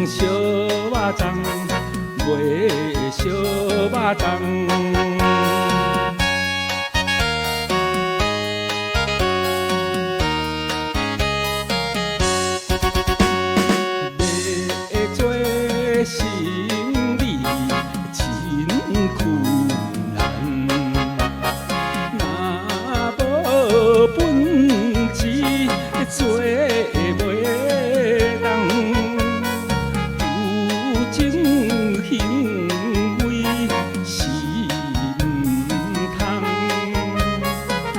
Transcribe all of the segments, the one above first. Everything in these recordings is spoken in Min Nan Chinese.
燒肉粽，賣燒肉粽。欲做生理真困難，若無本錢做袂當，有情行為是毋通，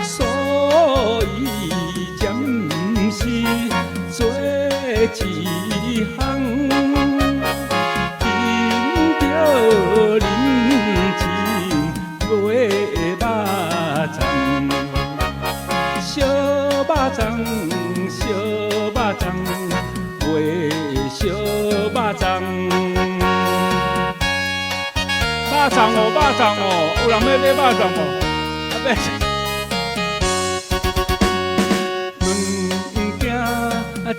所以暫時做一項，憑著認真賣肉粽，燒肉粽，燒肉粽，賣燒肉粽。肉粽哦，肉粽哦，有人欲買肉粽無？啊欲。物件一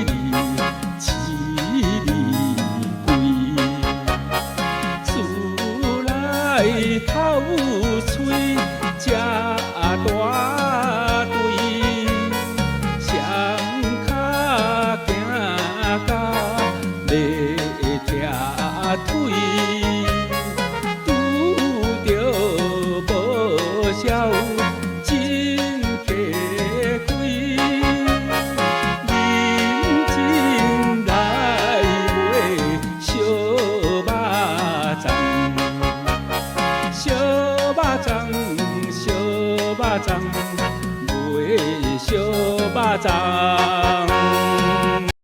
厘一厘貴，厝內頭喙食大隊，雙跤行甲欲拆腿，拄著無痟真雞虧，認真來賣燒肉粽，燒肉粽，燒肉粽，賣燒肉粽。